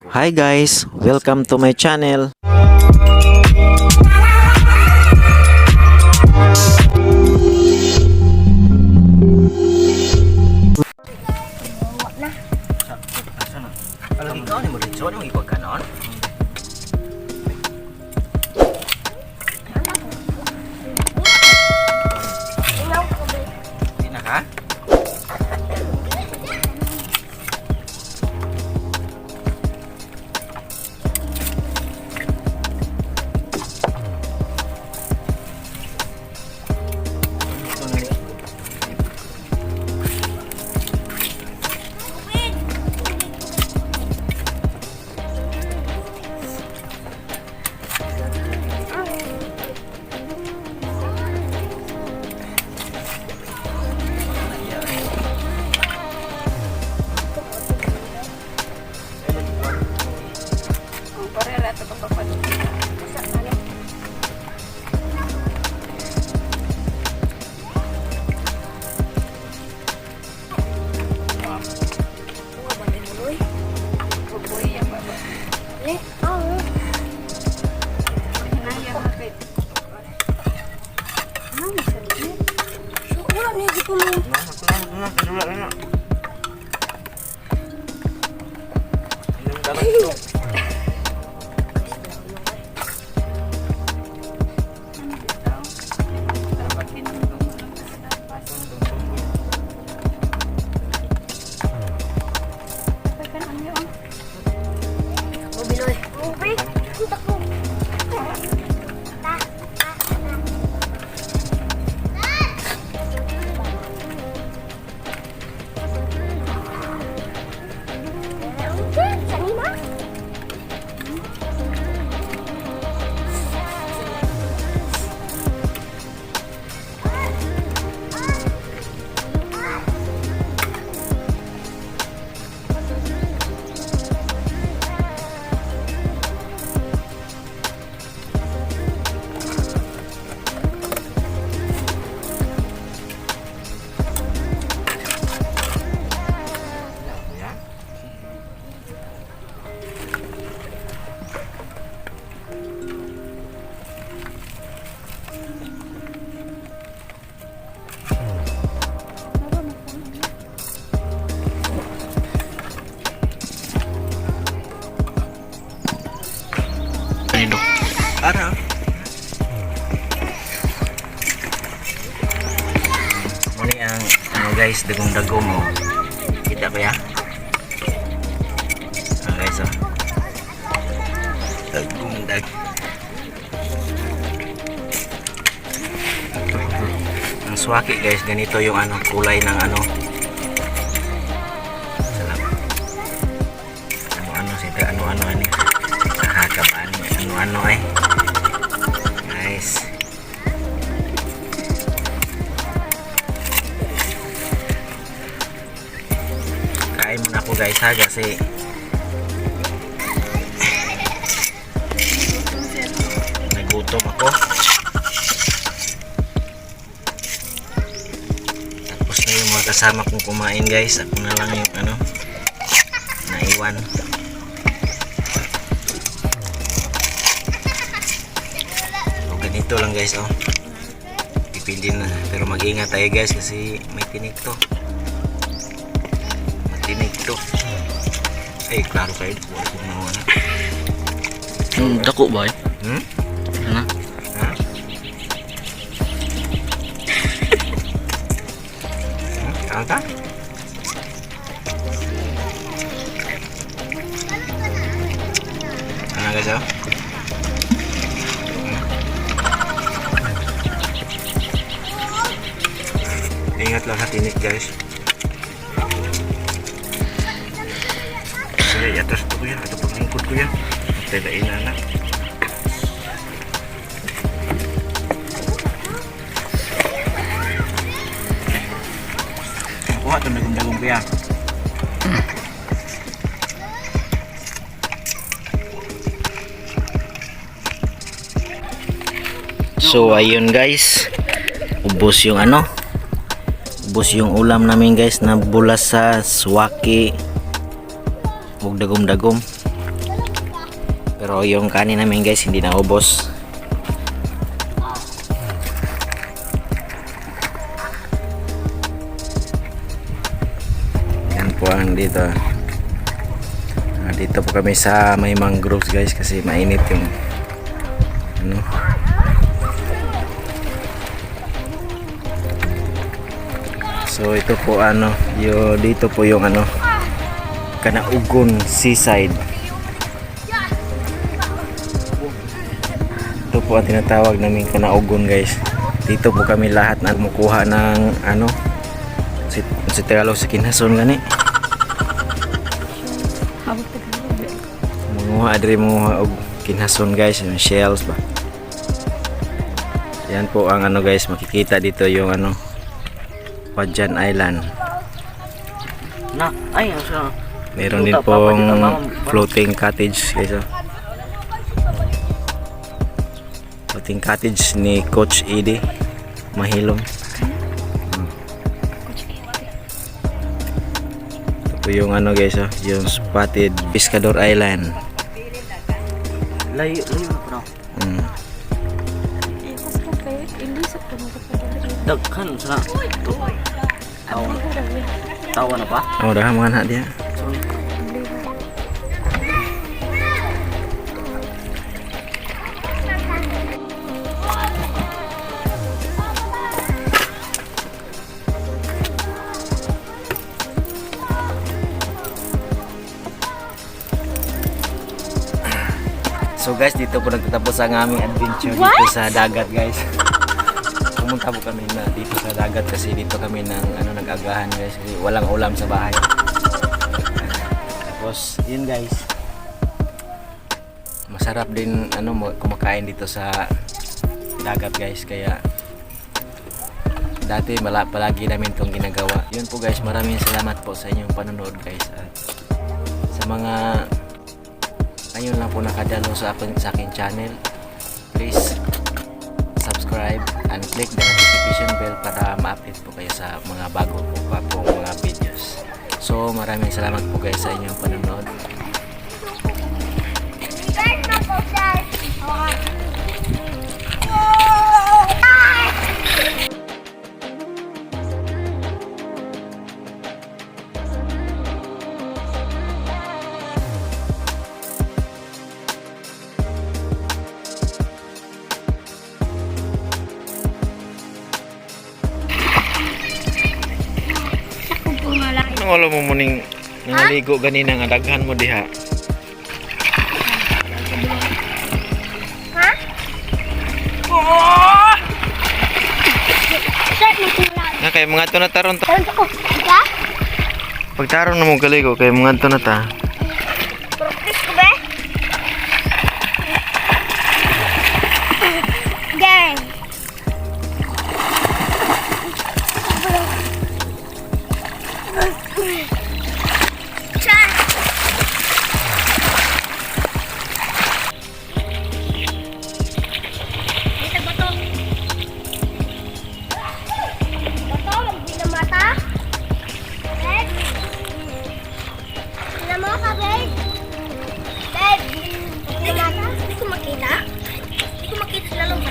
Hi guys, welcome to my channel. Palagi ka ni mo ritso ni ipagkanon. Di na ka? Ara. Muni ang ano guys, dagong-dagong oh. Kita ko ya? Ah guys oh. Dagong dag. Ang swaki guys, ganito yung ano kulay ng ano. Sarap. Ano-ano sila, ano-ano ani. Nakakabani, ano-ano eh. Guys. Kain muna ako guys ha, kasi nagutom ako. Tapos na yung mga kasama kong kumain guys. Ako na lang yung ano naiwan. O ganito lang guys oh. Depende na. Pero mag-ingat tayo guys kasi may tinik to. Matinik to. Ay, klaro kayo. Wala kong nawa na. Dako ba eh? Hmm? Ano? Ha? Ano ta? Ano guys oh? Ingat lang sa tinik guys. Sige, atas ito ko yan. Ito paglingkod ko yan. Telain na anak. Nakuha itong dagong-dagong kuya. So ayun guys, ubos yung ano, ubos yung ulam namin guys na bulasa, swaki, ug dagom-dagom. Pero yung kanin namin, guys, hindi naubos. Yan po ang dito. Dito po kami sa may mangroves, guys, kasi mainit yung ano. So ito po ano, yo dito po yung ano, Kanaugon Seaside. Ito po ang tinatawag namin Kanaugon, guys. Dito po kami lahat na kumukuha ng ano, si Tagalog sa kinhason gani. Manguha diri, manguha og kinhason, guys, yung shells ba. Yan po ang ano, guys, makikita dito yung ano, Pajan Island. Na, ay, ang sa. Meron din Puta, papa, pong dito, mama. floating cottage, guys, oh. Floating cottage ni Coach Eddie Mahilom. Ito po yung ano, guys, oh, yung Spotted Pescador Island. Layo, layo na pa. Daghan sa. Tawa. Tawa na ba? Oh, dah mga anak dia. Sorry. So guys, dito po nagtatapos ang aming adventure dito sa dagat, guys. Pumunta po kami na dito sa dagat kasi dito kami ng ano, nag-agahan, guys, kasi walang ulam sa bahay. Tapos, yun, guys. Masarap din ano kumakain dito sa dagat, guys, kaya dati palagi namin itong ginagawa. Yun po, guys, maraming salamat po sa inyong panonood, guys, at sa mga ayun lang po nakadalo sa aking channel, please subscribe and click the notification bell para ma-update po kayo sa mga bago po pa pong mga videos. So maraming salamat po, guys, sa inyong panonood. Anong alam mo muning nangaligo ganina nga daghan mo diha? Ha? Na kay mga to na taron ta. Taron ko. Ika? Pagtaron na mo kaligo kay mga to na ta. Practice ko ba? Gang. Cha. Dito bato. Bato, magbinamata. Red. Alam mo ka, babe? Babe, binamata? Hindi ko makita. Hindi ko makita sa lalong.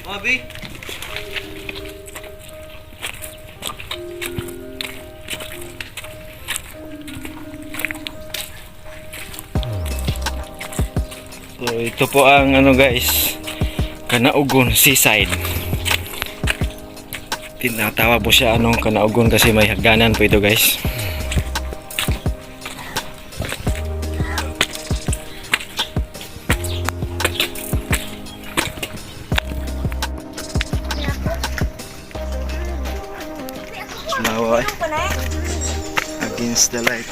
Mabi. So, ito po ang ano, guys, Kanaugon Seaside. Tinatawag po siya anong Kanaugon kasi may hagdanan po ito, guys. Sumawa eh. Against the light.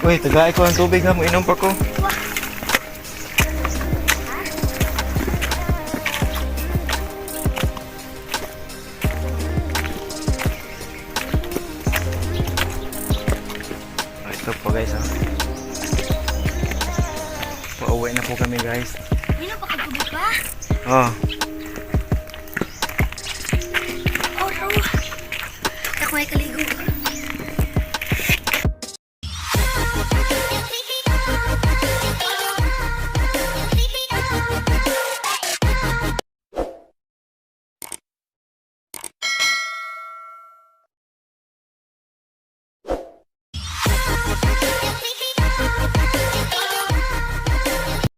Uy, tagay ko ang tubig ha. Mainom pa ko. Oh, ito po, guys, ha. Pauwi na po kami, guys. Hindi pa kagubot ba? Oh, Oh, raw. Ako ay kaligo.